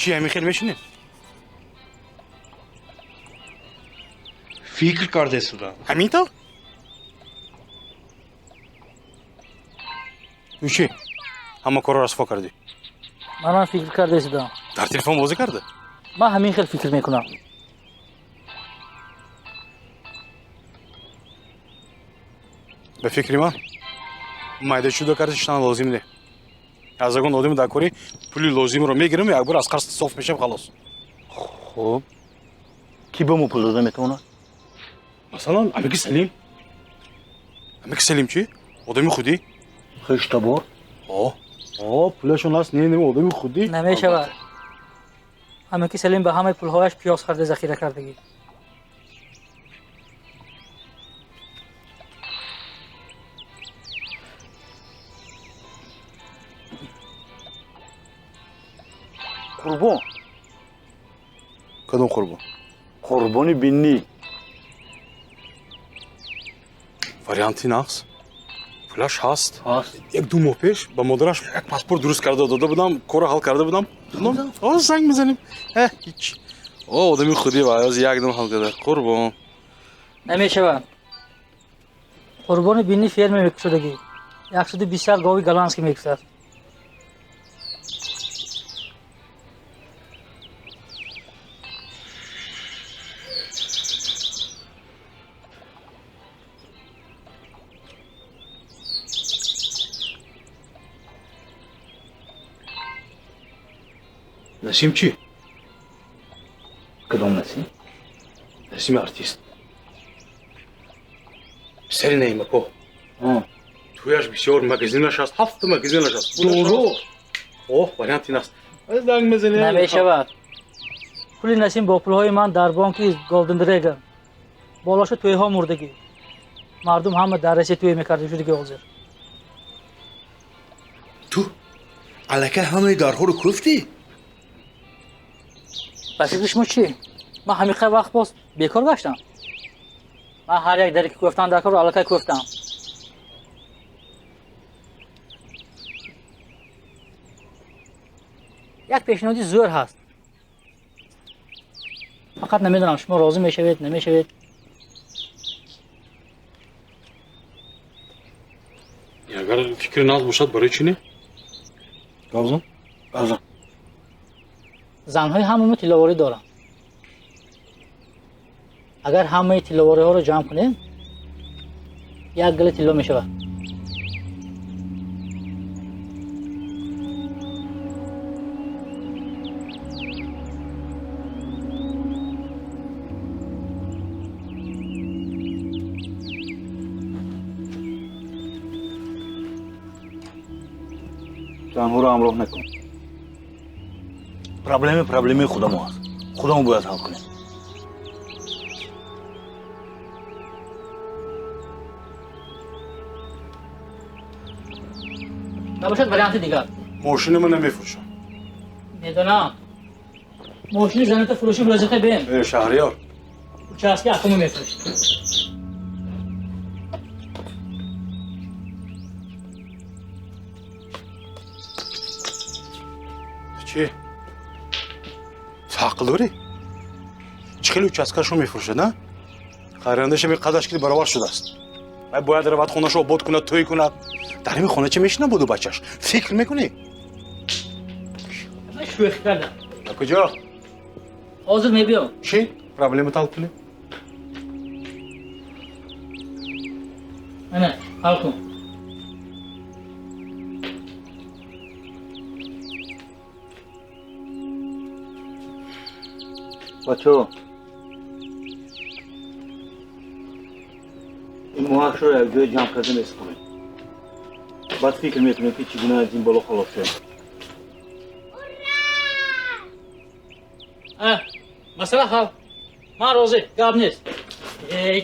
Чӣ, ҳамин хел мешинем? Фикр кардесуда. Ҳамин тавр? Ту чӣ? Ҳама корро расво кардӣ. Манам фикр кардесудам. Дар телефон бозӣ карда? Ман ҳамин хел фикр мекунам. Ба фикри ман, майда шуда карда шиштан лозим не. Аз ягон одами дар корӣ пули лозимро мегирам, якбор аз қарз соф мешавам, халос. Хуб, кӣ ба мо пул дода метавонад? Масалан, амаки Салим. Амаки Салим чӣ? Одами худӣ? Хештабор? О, о, пулашон аст, не, не, одами худӣ. Намешавад. Амаки Салим ба ҳамаи пулҳояш пиёз харда захира кардагӣ. Қурбон. Кадом Қурбон? Қурбони Биннӣ. Варианти нақс. Пулаш ҳаст. Ҳаст. Як ду моҳ пеш ба модараш як паспорт дуруст карда дода будам, корро ҳал карда будам. О, занг мезанем. Э, ҳеч. О, одами худӣ ва аз як дам ҳал карда. Қурбон. Намешавад. Қурбони Биннӣ ферма мекушодагӣ. 120 гови голландский мекушад. Насим чӣ? Кадом Насим? Насими артист. Писари Наимако. Туяш бисёр магазинаш аст, ҳафта магазинаш аст. Дурӯғ. О, вариант ин аст. Занг мезанем. Намешавад. Пули Насим бо пулҳои ман дар бонки Голден Дрегон. Болоша тӯйҳо мурдагӣ. Мардум ҳама дар Россия тӯй мекарда шудагӣ ҳозир. Ту аллакай ҳамаи дарҳоро кӯфтӣ? Ба фикри шумо чӣ? Ман ҳамиқа вақт боз бекор гаштам. Ман ҳар як даре ки кӯфтам дар корро аллакай кӯфтам. Як пешниҳоди зӯр ҳаст. Фақат намедонам шумо розӣ мешавед, намешавед. Агар фикри нағз бошад, барои чӣ не? Гавзан? Гавзан. Занҳои ҳамамо тилловорӣ доранд. Агар ҳамаи тилловориҳоро ҷамъ кунем, як гила тилло мешавад. Занҳоро ҳамроҳ накун. Проблема проблемаи худамо аст. Худамо бояд ҳал кунем. Набошад варианти дигар. Мошини ман намефурӯшам. Медонам. Мошини заната фурӯшим рӯзиқа бем. Э, Шаҳриёр. Участки акумо мефурӯшем. Чӣ? Ҳаққ дорӣ? Чӣ хеле участкашо мефурӯшад, на? Хайрандаша қадаш ки баробар шудааст. Вай бояд равад хонашо обод кунад, тӯй кунад. Дар ҳамин хона чӣ мешина буду бачаш? Фикр мекунӣ? Ман шӯхӣ кардам. Ба куҷо? Ҳозир мебиём. Чӣ? Проблемата ҳал кунӣ? Ана, ҳал кун. Бачаҳо, ин моҳашро якҷоя ҷамъ карда месупорем. Баъд фикр мекунем, ки чӣ гуна аз ин бало халос шавем. Масъала ҳал. Ман розӣ, гап нест. Эй.